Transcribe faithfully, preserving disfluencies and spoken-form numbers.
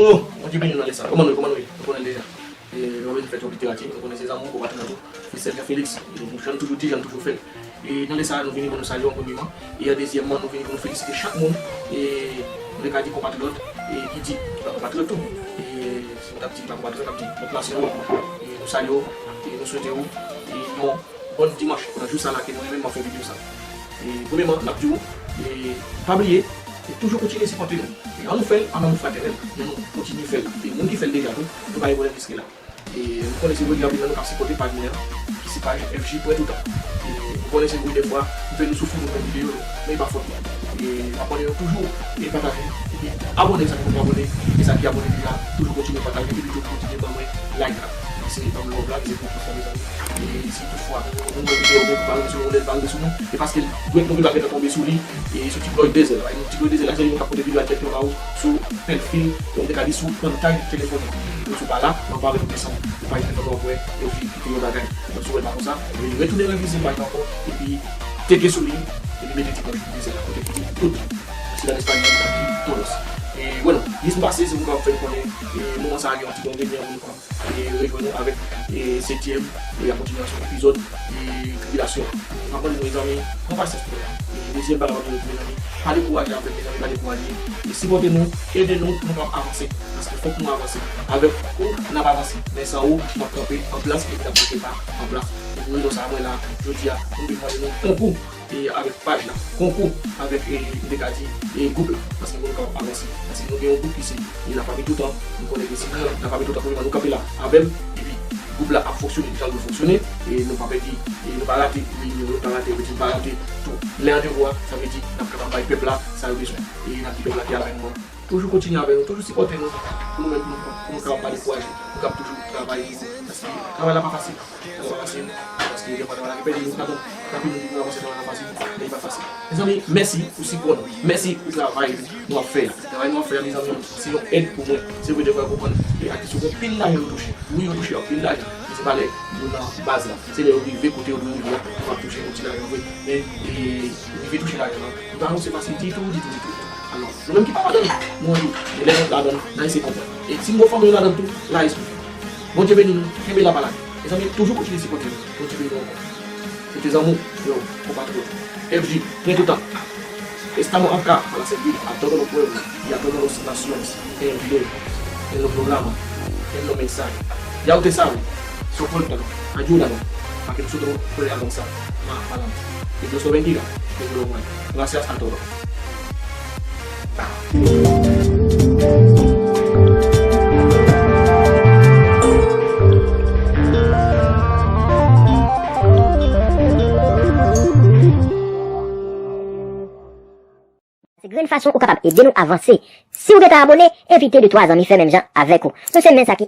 Oh, Bondye beni nou nan lè sa. Kòman nou ye? Kòman nou ye? Nou konnen l deja. E, nou vin fèt yon literati, nou konnen se zanmi w, konpatriyòt ou, Fristel Jean Félix. E, jan nou toujou di, jan nou toujou fè l. E, nan lè sa, nou vini pou nou salye w an premye man. E, an dezyèm man, nou vini pou nou felisite chak moun. E, nou te ka di konpatriyòt, e, ki di, pa konpatriyòt tou. E, si nou t ap di pa konpatriyòt, n ap di lòt nasyon yo. E, nou salye w, e, nou swete w, e, yon bòn dimanch nan jou sa la ke mwen menm m ap fè videyo sa. E, premye man, n ap di w, e, pa bliye, e, toujou kontinye sipòte nou. E, an nou fè l, an nou fratènèl, men nou kontinye fè l. E, moun ki fè l deja tou, nou pa gen pwoblèm jiske la. E, nou konnen se vre, gen anpil nan nou k ap sipòte paj mwen an, ki se paj F J Pwen Toutan. E, nou konnen se vre, dèfwa, m fè nou soufri pou m fè videyo yo, men e pa fòt mwen. E, m ap mande nou toujou, e, pataje, epi abòne sa ki poko abòne, e sa ki abòne deja, toujou kontinye pataje, epi toujou kontinye ban mwen like la. Ki se ban m love la, ki se pou tout fò, mezanmi. E si toutfwa, nou wè videyo, nou pa rive sou nou, lè l pa rive sou nou, e paske dwèt nou ki pa gentan tonbe sou li, e sou ti klòch de zèl la. E ti klòch de zèl la, se li menm k ap pote videyo a dirèkteman ba ou sou pèlfil, donk, m te ka di sou pantay telefòn ou. Ou sou pa la, w ap avèk desann, ou pa gentan wè, epi kite yon bagay. Donk, si w wè l pa konsa, e retounen revize paj la ankò, epi teke sou li, epi mete ti klòch de zèl la kote ki di tout. Si la Espay, ki todos. E, bueno, jis m pase, se pou kapab fè nou konnen, e, moman sa a gen yon ti konvenyan pou nou kapab e, rejwenn nou avèk, e, setyèm, e, a kontinyasyon epizòd, e, tribilasyon. M ap mande nou, mezanmi, pran pasyans pou nou. E, dezyèm bagay m ap di nou tou, mezanmi, pa dekouraje avèk, mezanmi, pa dekouraje. E, sipòte nou, ede nou pou nou kapab avanse. Paske fòk nou avanse. Avèk ou, n ap avanse. Men san ou, n ap kanpe an plas epi n ap rete pa an plas. Se pou rezon sa a, mwen la, jodi a, pou m vin mande nou konkou. E avèk paj la, konkou avèk, e, m te ka di, e, gwoup la. Paske pou nou kapab avanse. Paske nou gen yon gwoup ki se, e, Lafanmi Toutan. Nou konnen ke si nou Lafanmi Toutan, premyèman, nou kanpe la avè m. Epi, gwoup la ap fonksyone jan l dwe fonksyone. E nou pa pèdi, e nou pa rate reyinyon, nou pa rate, nou pa rate tou. Lè an devwa, sa vle di, n ap kapab bay pèp la sa yo bezwen. E n ap di pèp la ki avè nou an. Toujou kontinye avè nou, toujou sipòte nou, pou nou menm, pou nou, pou nou kapab pa dekouraje, pou nou kapab toujou travay pou nou. Paske travay la pa fasil, travay la pa fasil, paske defwa travay la gen pèdi nou, ladan, anpil moun di pou nou avanse travay la fasil, men li pa fasil. Mezanmi, mèsi pou sipò nou, mèsi pou travay nou ap fè a. Travay nou ap fè a, mezanmi, se yon èd pou mwen. Se vre, defwa, yo konprann, e atis yo gen pil lajan yo touche. Wi, yo touche anpil lajan, men se pa lè yo nan baz la. Se lè yo rive kote yo dwe rive a, yo ap touche yon ti lajan vre. Men, e, rive touche lajan lan, li pa yon se fasil ditou, ditou, ditou. Alò, nou menm ki pa ladan l, nou anvi, men lè nou ladan l, n a eseye konprann. E si nou gen fanmi yo ladan l tou, la espri. Bondye beni nou, kenbe la pa lage. Mezanmi, toujou kontinye sipòte nou. Bondye beni nou ankò. Se te zanmi w, yo, konpatriyòt. F J, Pwen Toutan. Estamos acá para servir a todos los pueblos y a todas las naciones en inglés, en los programas, en los mensajes. Ya usted sabe, soportan, ayúdanos para que nosotros pueda avanzar más adelante. Que Dios lo bendiga, que Dios lo guarde. Gracias a todos. Se grenn fason ou kapab ede nou avanse. Si w gentan abòne, envite de twa zanmi fè menm jan avèk ou. Nou se men sa ki